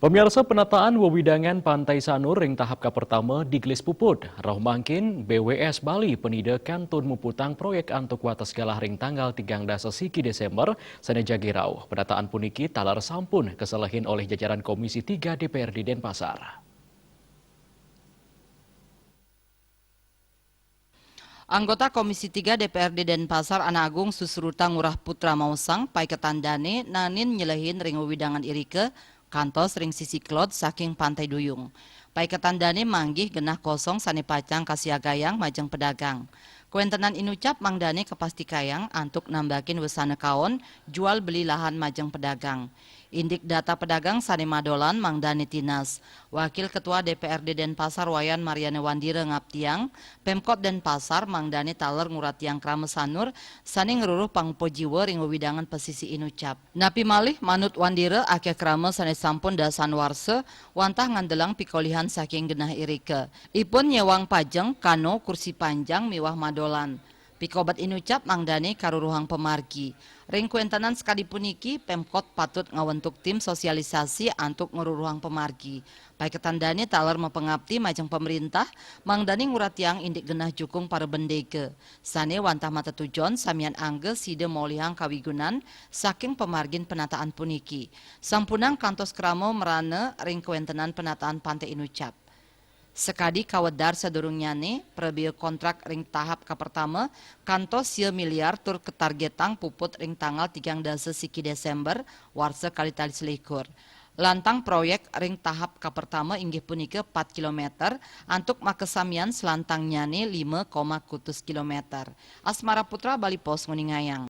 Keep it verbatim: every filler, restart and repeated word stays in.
Pemirsa, penataan wewidangan Pantai Sanur ring tahap kapertama digelis puput. Rauh mangkin, B W S Bali penida kantun muputang proyek antuk wates galah ring tanggal tigang dasa siki Desember, sane jagi rauh. Penataan puniki taler sampun kaselehin olih jajaran Komisi tiga D P R D Denpasar. Anggota Komisi tiga D P R D Denpasar Ana Agung Susruta Ngurah Putra maosang, paiketan dane naenin nyelehin ring wewidangan irika kantos ring sisi kelod saking Pantai Duyung. Paiketan dane manggih genah kosong sane pacang kasiagayang majeng pedagang. Kwentenan inucap mangdane kapastikayang antuk nambakin wesana kaon jual beli lahan majeng pedagang. Indik data pedagang sane madolan mangdane tinas. Wakil Ketua D P R D Denpasar Wayan Mariane Wandira ngaptiang, Pemkot Denpasar mangdane taler nguratiang krama sanur sane ngruruh pangupa jiwa ring wewidangan pesisi inucap. Napi malih, manut Wandira, akeh krama sane sampun dasan warsa wantah ngandelang pikolihan saking genah irika. Ipun nyewang pajeng, kano, kursi panjang miwah madolan. Pikobet inucap mangdane karuruhang pamargi. Ring kwentenan sakadi puniki, Pemkot patut ngawentuk tim sosialisasi antuk ngruruhang pamargi. Paiketan dane taler mapangapti majeng pamrintah, mangdane nguratiang indik genah jukung para bendega. Sane wantah matetujon samian angga sida molihang kawigunan saking pamargin penataan puniki. Sampunang kantos krama mrana ring kwentenan penataan pante inucap. Sakadi kawedar sadurungnyane, prabea kontrak ring tahap kapertama kantos sia miliar tur katargetang puput ring tanggal tigang dasa siki Desember warsa kalih tali selikur. Lantang proyek ring tahap kapertama inggih punika pat kilometer, antuk makasamian selantangnyane lima koma kutus kilometer. Asmara Putra, Bali Post, nguningayang.